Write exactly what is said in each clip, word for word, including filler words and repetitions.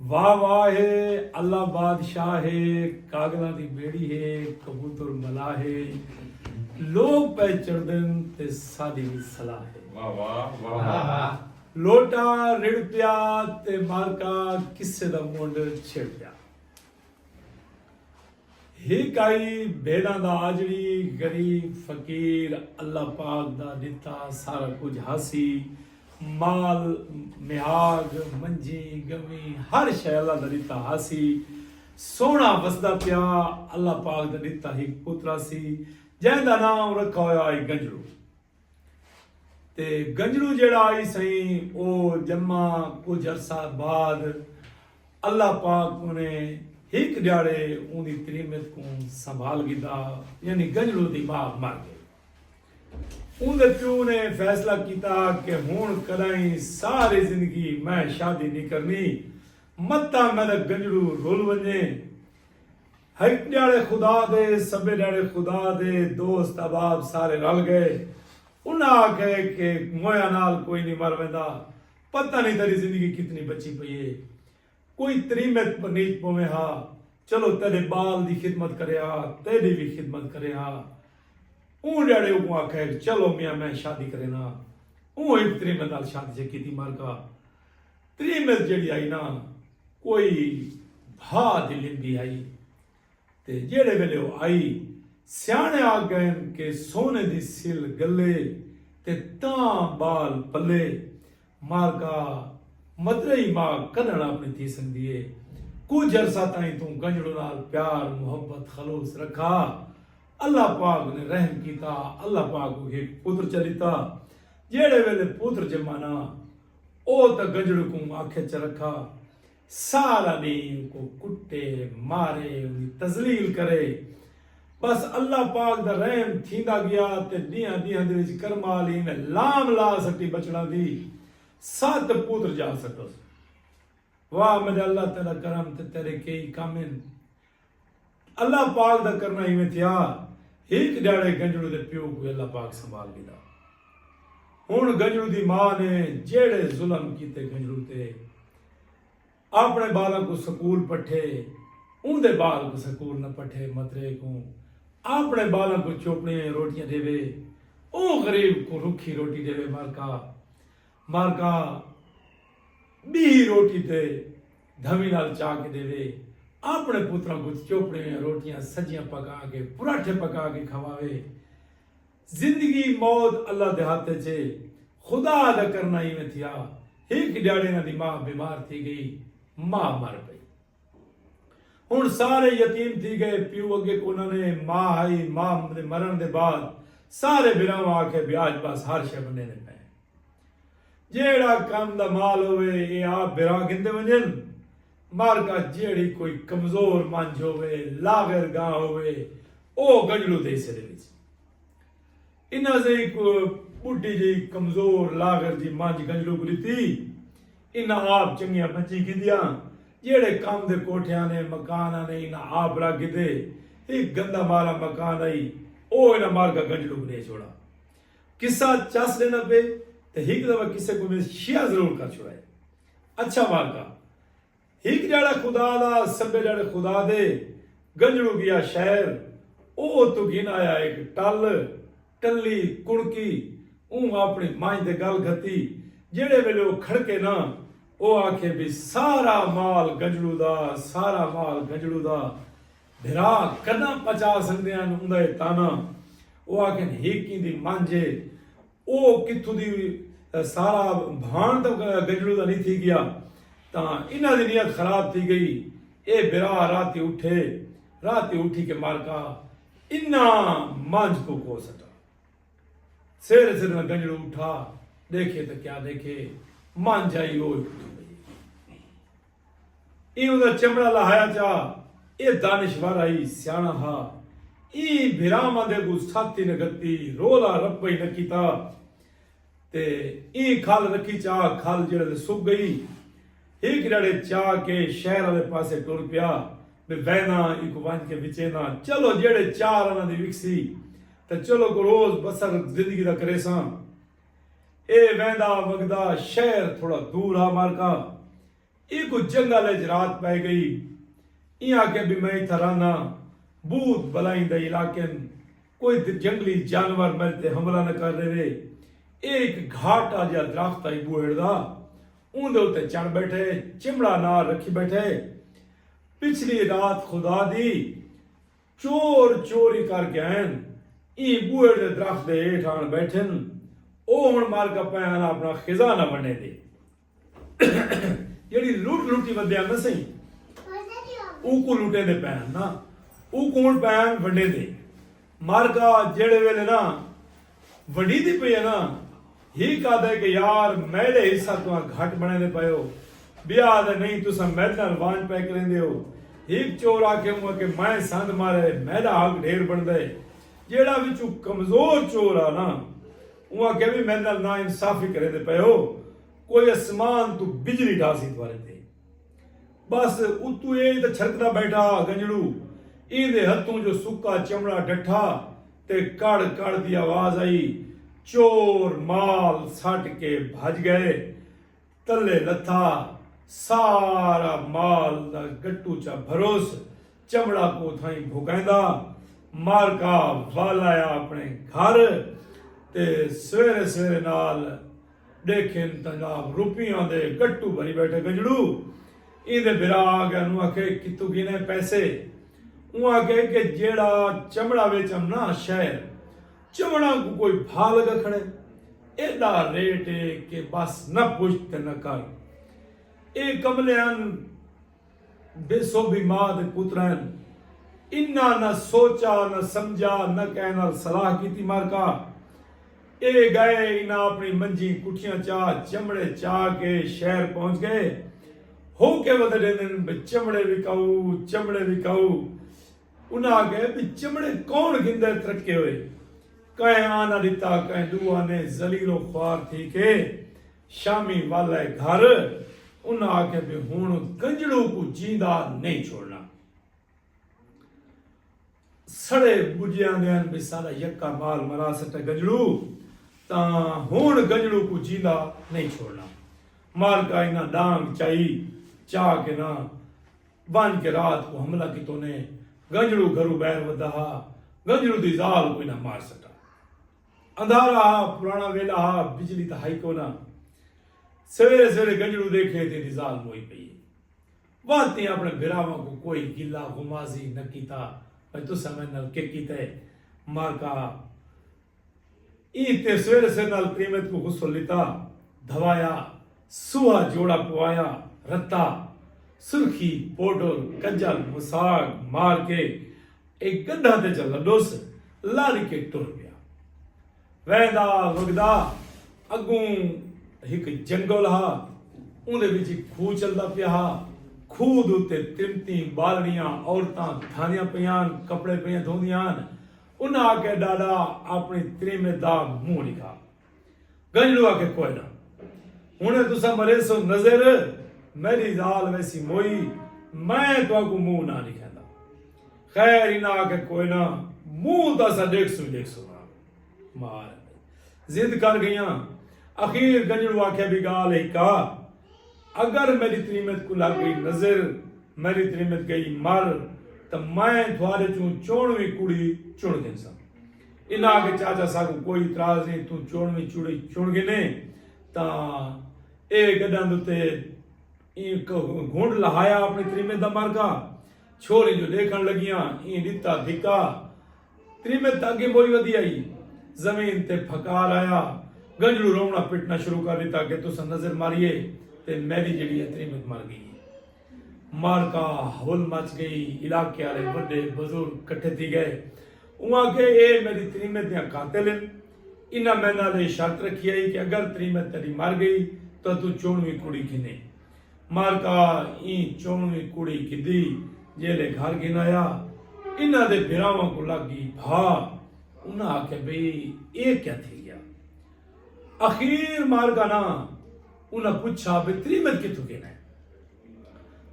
واہ واہ ہے، اللہ بادشاہ ہے، کاگلاں دی بیڑی ہے، کبوتر ملاح ہے، لوگ پئے چڑھدن تے ساݙی وی صلاح ہے۔ واہ واہ، واہ واہ۔ لوٹا رڑھ پیا تے مارکا قصے دا منڈھ چھڑ پیا۔ ہک آئی بھیݙاں دا آجڑی، غریب فقیر، اللہ پاک دا ݙتا سارا کجھ ہاسی، مال، مہاڳ، منجھیں، ڳویں، ہر شئے اللہ دا ݙتا ہاسی۔ سوہݨا وسدا پیا، اللہ پاک دا ݙتا ہک پتر ہاسی، جئیں دا ناں رکھا ہویا ہئی گنجڑو۔ تے گنجڑو جیڑھا ہئی سئیں، او ڄما کجھ عرصہ بعد اللہ پاک نے ہک ݙیہاڑے اوندی تریمت کوں سنبھال گھدا، یعنی گنجڑو دی ماء مر ڳئی۔ اوندے پیو نے فیصلہ کیتا کہ ہݨ کݙاہیں ساری زندگی میں شادی نی کرنی، متاں میݙا گنجڑو رل ونڄے۔ ہک ݙیہاڑے خدا دے، سبھے ݙیہاڑے خدا دے دوست احباب سارے رل ڳئے۔ انہاں آکھے کہ مویاں نال کوئی نی مر ویندا، پتہ نی تیݙی زندگی کتنی بچی پئی ہے۔ کوئی تریمت پرنیچ پوویں ہا، چلو تیݙے ٻال دی خدمت کرے ہا، تیݙی وی خدمت کرے ہا۔ اوں ݙیہاڑے اوکوں آکھے، چلو میاں میں شادی کرینداں۔ اوں ہک تریمت نال شادی جے کیتی مارکا۔ تریمت جیڑھی ہئی نا، کوئی بھا دی لیندی ہئی۔ تے جیڑھے ویلے او آئی، سیاݨے آکھ ڳئن کہ سونے دی سل ڳلے تے تاں ٻال پلے۔ مارکا مترئی ماء کݙݨ اپݨی تھی سڳدی ہے۔ کجھ عرصہ تائیں توں گنجڑو نال پیار، محبت، خلوص رکھا۔ اللہ پاک نے رحم کیتا، اللہ پاک کوں ہک پتر چا ݙتا۔ جیڑھے ویلے پتر ڄما نا، او تاں گنجڑو کوں آکھے چا رکھا، سارا ݙینہہ اوکوں کٹے، مارے، اوندی تذلیل کرے۔ بس اللہ پاک دا رحم تھیندا ڳیا تے ݙینہاں ݙینہاں دے وچ کرماں آلی ایویں لام لا سٹی ٻچڑاں دی، ست پتر ڄا سٹس۔ واہ میݙے اللہ، تیݙا کرم تے تیݙے کئی کم ہن۔ اللہ پاک دا کرنا ایویں تھیا، ہک ݙیہاڑے گنجڑو دے پیو کوں اللہ پاک سنبھال گھدا۔ ہݨ گنجڑو دی ماء نے جیڑھے ظلم کیتے گنجڑو تے، اپݨے ٻالاں کوں سکول پٹھے، اوندے ٻال کوں سکول نہ پٹھے، مترے کوں اپݨے ٻالاں کوں چوپڑیاں روٹیاں ݙیوے، اوں غریب کوں رکھی روٹی ݙیوے، مارکا مارکا ٻی روٹی تے دھمی نال چا کے ݙیوے، اپݨے پتراں کوں چوپڑیاں روٹیاں سڄیاں پکا کے، پراٹھے پکا کے کھواوے۔ زندگی موت اللہ دے ہتھ اچ ہے، خدا دا کرنا ایویں تھیا۔ ہک ݙیہاڑے انہاں دی ماء بیمار تھی ڳئی، ماء مر پئی۔ ہݨ سارے یتیم تھی ڳئے، پیو اڳے کوناں نے، ماء ہئی، ماء دے مرݨ دے بعد سارے بھراواں آکھے بھی اڄ بس ہر شے ونڈیندے پئے ہیں۔ جیڑھا کم دا مال ہووے، اے آپ بھرا گھندے ونڄن۔ مارکا جیڑھی کوئی کمزور منجھ ہووے، لاغر گاں ہووے، او گنجڑو دے حصے دے وچ۔ انہاں زئی کو ٻڈھی جئی کمزور لاغر جی منجھ گنجڑو کوں ݙتی۔ انہاں آپ چنڳیاں منجھیں گھندیاں، جیڑھے کم دے کوٹھیاں نے، مکاناں نے، انہاں آپ رکھ گھدے۔ ہک گندا مارا مکان ہئی، او انہاں مارکا گنجڑو کوں ݙے چھوڑا۔ قصہ چس ݙیندا پئے تے ہک دفعہ قصے کوں میں شیعہ ضرور کر چھوڑائے۔ اچھا مارکا، ہک ݙیہاڑا خدا دا، سبھے ݙیہاڑے خدا دے، گنجڑو ڳیا شہر، او اتوں گھن آیا ہک ٹل، ٹلی، کݨکی، اوں اپݨی منجھ دے ڳل گھتی۔ جیڑھے ویلے او کھڑکے نا، او آکھے بھی سارا مال گنجڑو دا، سارا مال گنجڑو دا، بھرا کݙاں پچا سڳدے ہن اوندا اے طعنا۔ او آکھن ہک ایندی منجھ اے، او کتھوں دی سارا بھاݨ تاں گنجڑو دا نی تھی ڳیا، تاں انہاں دی نیت خراب تھی ڳئی۔ اے بھرا راتی اٹھے، راتی اٹھی کے مارکا انہاں منجھ کوں کھو سٹا۔ سیرے سیرے نال گنجڑو اٹھا، ݙیکھے تاں کیا ݙیکھے، منجھ آئی او کتھوں پئی۔ ایں اوندا چمڑا لہایا چا، اے دانشور ہئی، سیاݨا ہا۔ ایں بھراواں دے اڳوں ست ای نہ گھتی، رولا رپا ای نہ کیتا۔ تے ایں کھل رکھی چا، کھل جیڑھے تے سک ڳئی۔ ہک ݙیہاڑے چا کے شہر آلے پاسے ٹر پیا، بے وینداں، ایکوں ونڄ کے وچینداں۔ چلو جیڑھے چار آناں دی وکسی، تے چلو کو روز بسر زندگی دا کریساں۔ اے ویندا وڳدا شہر تھوڑا دور ہا مارکا۔ ایکوں جنگل اچ رات پئے ڳئی۔ ایں آکھیا بھئی میں اتھاں رہنداں، بھوت بلائیں دا علاقہ ہن، کوئی جنگلی جانور میݙے تے حملہ نہ کر ݙیوے۔ اے ہک گھاٹا جیہا درخت ہئی بوہڑ دا، اوندے اتے چڑھ ٻیٹھے، چمڑا نال رکھی ٻیٹھے۔ پچھلی رات خدا دی چور چوری کر کے آئن، ایں بوہڑ دے درخت دے ہیٹھ آن ٻیٹھن۔ او ہݨ مر ڳئے پئے ہن اپݨا خزانہ ونڈیندے۔ جیڑھی لٹ لٹی ودے ہن نا سئیں، اوکوں لٹیندے پئے ہن نا، اوکوں ہݨ پئے ہن ونڈیندے۔ مر ڳئے جیڑھے ویلے نا ونڈیندی پئی ہے نا، ہک آہدے کہ یار میݙے حصہ تہاں گھٹ بݨیندے پئے ہو، ٻیا آہدے نہیں تساں میݙے نال وانڄ پئے کریندے ہو۔ ہک چور آکھے اوں کہ میں سندھ مارے میݙا حق ڈھیر بݨدا ہے۔ جیڑھا وچوں کمزور چور آ نا، اوں آکھیا بھئی میݙے نال ناانصافی کریندے پئے ہو، کوئی اسمان توں بجلی ڈھاسی تہاݙے تے۔ بس اتوں اے تاں چھرکدا ٻیٹھا ہا گنجڑو، ایندے ہتھوں جو سکا چمڑا ڈٹھا تے کڑ کڑ دی آواز آئی۔ چور مال سٹ کے بھڄ ڳئے۔ تلے لتھا، سارا مال دا گٹو چا بھروس، چمڑا کوں اتھائیں بھکیندا۔ مر ڳئے ول آیا اپݨے گھر تے سویرے سویرے نال ݙیکھن تاں جناب روپیاں دے گٹو بھری ٻیٹھے گنجڑو۔ ایندے بھرا آ ڳئے، انہوں آکھے کتھوں گھنے پیسے؟ اوں آکھے کہ جیڑھا چمڑا ویچم نا شہر، چمڑاں کوں کوئی بھا لڳا کھڑے، ایݙا ریٹ ہے کہ بس نہ پچھ تے نہ کر۔ اے کملے ہن، بے سوبھی ماء دے پتر ہن۔ انہاں نہ سوچا، نہ سمجھا، نہ کہیں نال صلاح کیتی۔ مر ڳئے۔ اے ڳئے، انہاں اپݨی منجھیں کٹھیاں چا، چمڑے چا کے شہر پہنچ ڳئے۔ ہو کے ودے ݙیندن بھئی چمڑے وکاؤ، چمڑے وکاؤ۔ انہاں آکھیا بھئی چمڑے کون گھندے ترٹکے ہوئے؟ کہیں آنا ݙتا، کہیں ݙو آنے، ذلیل و خوار تھی کے شامی ول آئے گھر۔ انہاں آکھیا بھئی ہݨ گنجڑو کوں جیندا نہیں چھوڑݨا۔ سڑے ٻجھے آندے ہن بھئی ساݙا یکا مال مرا سٹے گنجڑو، تاں ہݨ گنجڑو کوں جیندا نہیں چھوڑݨا۔ مر ڳئے، انہاں ݙانگ چائی، چا کے نہ ونڄ کے رات کوں حملہ کیتو نے۔ گنجڑو گھروں ٻاہر ودا ہا، گنجڑو دی ذال کوں انہاں مار سٹا۔ اندھارا ہا، پراݨا ویلا ہا، بجلی تاں ہئی کونا۔ سویرے سویرے گنجڑو ݙیکھے تے ایندی ذال موئی پئی ہے۔ وت ایں اپݨے بھراواں کوں کوئی گلہ غمازی نہ کیتا، بھئی تساں میݙے نال کے کیتا ہے؟ مر ڳئے۔ ایں تے سویرے سویرے نال تریمت کوں غسل ݙتا، دھوایا، سوہا جوڑا پوایا، رتا، سرخی، پوڈر، کجل، مساگ مار کے اے گݙاں تے چا لݙوس، لاری کے ٹر پیا۔ ویندا وڳدا اڳوں ہک جنگل ہا، اوندے وچ ہک کھوہ چلدا پیا ہا۔ کھوہ دے اتے تریمتیں، ٻالڑیاں، عورتاں دھاندیاں پیاں ہن، کپڑے پیاں دھوندیاں ہن۔ انہاں آکھیا ݙاݙا اپݨی تریمت دا منہ ݙکھا۔ گنجڑو آکھے کوئے نہ، ہݨے تساں مریسو نظر، میݙی ذال ویسی موئی، میں تہاکوں منہ نہ ݙکھیندا۔ خیر انہاں آکھے کوئے نہ، منہ تاں اساں ݙیکھسوں ݙیکھسوں نا۔ مار ضد کر ڳئیاں۔ اخیر گنجڑو آکھے بھئی ڳالھ ہک آ، اگر میݙی تریمت کوں لڳ ڳئی نظر، میݙی تریمت ڳئی مر، تاں میں تہاݙے چوں چوݨویں کڑی چݨ گھنساں۔ انہاں آکھے چاچا ساکوں کوئی اعتراض نہیں، توں چوݨویں کڑی چݨ گھنے۔ تاں اے گݙاں دے اتے ایں ک-، گھنڈ لہایا اپݨی تریمت دا۔ مر ڳئے۔ چھوہریں جو ݙیکھݨ لڳیاں، ایں ݙتا دھکا۔ تریمت اڳے موئی ودی آئی، زمین تے پھکار آیا۔ گنجڑو رووݨا پٹݨا شروع کر ݙتا کہ تساں نظر ماری ہے تے میݙی جیڑھی ہے تریمت مر ڳئی ہے۔ مر ڳئے، ہل مچ ڳئی، علاقے آلے وݙے بزرگ کٹھے تھی ڳئے۔ اوں آکھے اے میݙی تریمت دیاں قاتل ہن۔ انہاں میݙے نال اے شرط رکھی ہئی کہ اگر تریمت تیݙی مر ڳئی تاں توں چوݨویں کڑی گھنے۔ مر ڳئے، ایں چوݨویں کڑی گھدی، جیلے گھر گھن آیا، انہاں دے بھراواں کوں لڳ ڳئی بھا۔ انہاں آکھیا بھئی اے کیا تھی ڳیا؟ اخیر مر ڳئے نا، انہاں پچھا بھئی تریمت کتھوں گھن آئے؟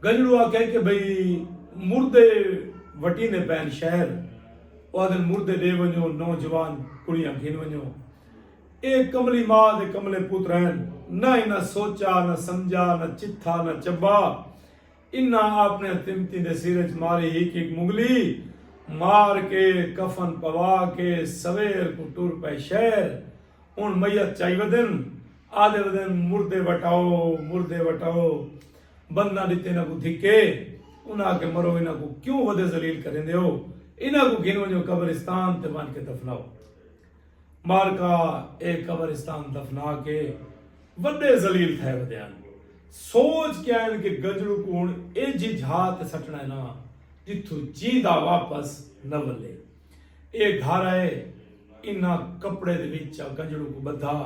گنجڑو آکھیا کہ بھئی مردے وٹیندے پئے ہن شہر، او آہدن مردے ݙے ونڄو، نوجوان کڑیاں گھن ونڄو۔ اے کملی ماء دے کملے پتر ہن، نہ انہاں سوچا، نہ سمجھا، نہ چتھا، نہ چبا۔ انہاں اپݨے تمتیں دے سر اچ ماری ہک ہک مغلی مار کے، کفن پوا کے سویر کوں ٹر پئے شہر۔ ہݨ میت چائی ودن، آہدے ودن، مردے وٹاؤ، مردے وٹاؤ۔ بندہ ݙتے انہاں کوں دھکے، انہاں آکھے، مرو، انہاں کوں کیوں ودے ذلیل کریندے ہو؟ انہاں کوں گھن ونڄو قبرستان تے ونڄ کے دفناؤ۔ مارکا اے قبرستان دفنا کے وݙے ذلیل تھئے ودے ہن۔ سوچ کے آئن کہ گنجڑو کوں ہݨ ایجھی جھا تے سٹݨا ہے نا، جتھوں جیندا واپس نہ ولے۔ اے گھر آئے، انہاں کپڑے دے وچ گنجڑو کوں ٻدھا،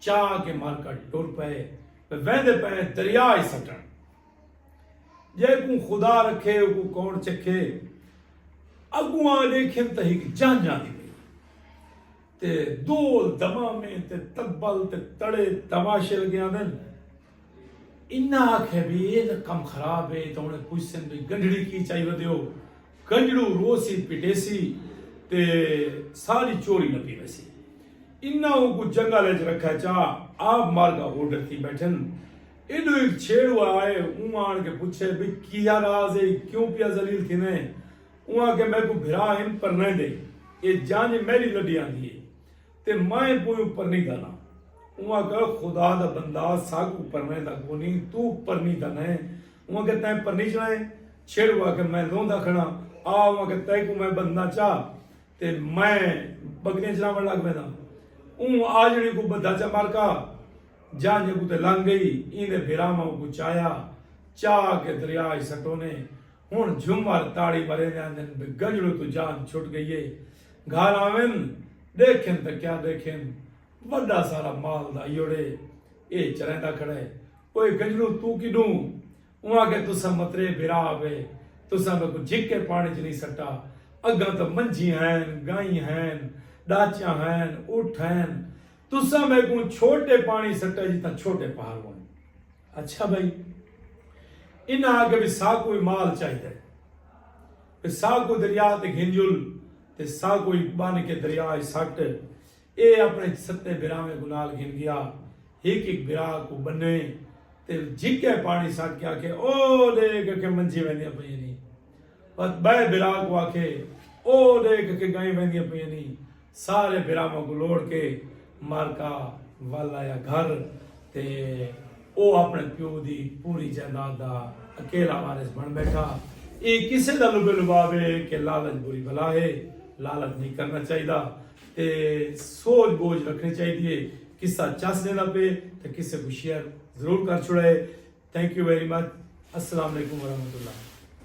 چا کے مارکا ٹر پئے، ویندے پئے دریا اچ سٹݨ۔ جیکوں خدا رکھے، اوکوں کون چکھے۔ اڳوں آ ݙیکھن تاں ہک جنج آندی پئی۔ تے دول دمامے تے تبل تے تڑے تماشے لڳے آندن۔ انہاں آکھے بھی اے تاں کم خراب ہے، تاں ہݨ پچھسن بھی گنڈھڑی کی چائی ودے ہو؟ گنڈھڑو روسی پٹیسی تے ساری چوری نپی ویسی۔ انہاں اونکوں جنگل اچ رکھا چا، آپ مارکا اوڈر تھی ٻیٹھن۔ ایݙو ہک چھیڑوا آئے، اوں آن کے پچھے، بھئی کیا راز ہے، کیوں پیا ذلیل تھیندے؟ اوں آکھیا، میکوں بھرا ہن پرنیندے، اے جنج میݙی لݙی آندی ہے تے میں پویوں پرنیدا نہ۔ اوں آکھیا، خدا دا بندہ، ساکوں پرنیندا کونی، توں پرنیدا نہ۔ اوں آکھیا، تیں پرنیچݨا ہے؟ چھیڑوا آکھیا، میں لوندا کھڑاں۔ آ، اوں آکھیا، تیکوں میں ٻدھنا چا تے میں ٻکریاں چراوݨ لڳ وینداں۔ اوں آجڑی کوں ٻدھا چا مارکا، جنج اڳوں تے لنگھ ڳئی، ایندے بھراواں اونکوں چایا، چا کے دریا اچ سٹونے۔ ہݨ جھمر تاڑی مریندے آندن، بھئی گنجڑو توں جان چھٹ ڳئی ہے۔ گھر آون، ݙیکھن تاں کیا ݙیکھن، وݙا سارا مال دا ایوڑے، اے چریندا کھڑا ہے۔ اوئے گنجڑو، توں کیݙوں؟ اوں آکھیا، تساں مترے بھرا وے، تساں میکوں جھک کے پاݨی اچ نئیں سٹا۔ اڳاں تاں منجھیں ہین، ڳائیں ہین، ݙاچیاں ہین، اٹھ ہین، تساں میکوں چھوٹے پاݨی سٹے جتھاں چھوٹے پہاڑ ہن۔ اچھا بھئی، انہاں آکھیا، بھی ساکوں وی مال چاہیدا ہے، بھی ساکوں دریا تے گھن جل تے ساکوں وی ٻن کے دریا اچ سٹ۔ اے اپݨے ستیں بھراویں کوں نال گھن ڳیا۔ ہک ہک بھرا کوں ٻنے تے جھک کے پاݨی سٹ کے آکھے، او ݙیکھ کے منجھیں ویندیاں پئین نی۔ پس ٻئے بھرا کوں آکھے، او ݙیکھ کے ڳائیں ویندیاں پئین نی۔ سارے بھراواں کوں لوڑ کے مارکا ول آیا گھر تے او اپݨے پیو دی پوری جائیداد دا اکیلا وارث بݨ ٻیٹھا۔ اے قصے دا لب لباب ہے کہ لالچ بری بلا ہے، لالچ نئیں کرݨا چاہیدا۔ تے سوچ بوجھ رکھݨی چاہیدی ہے۔ قصہ چس ݙیندا پئے تے قصے کوں شیئر ضرور کر چھوڑے۔ Thank you very much. السلام علیکم ورحمۃ اللہ۔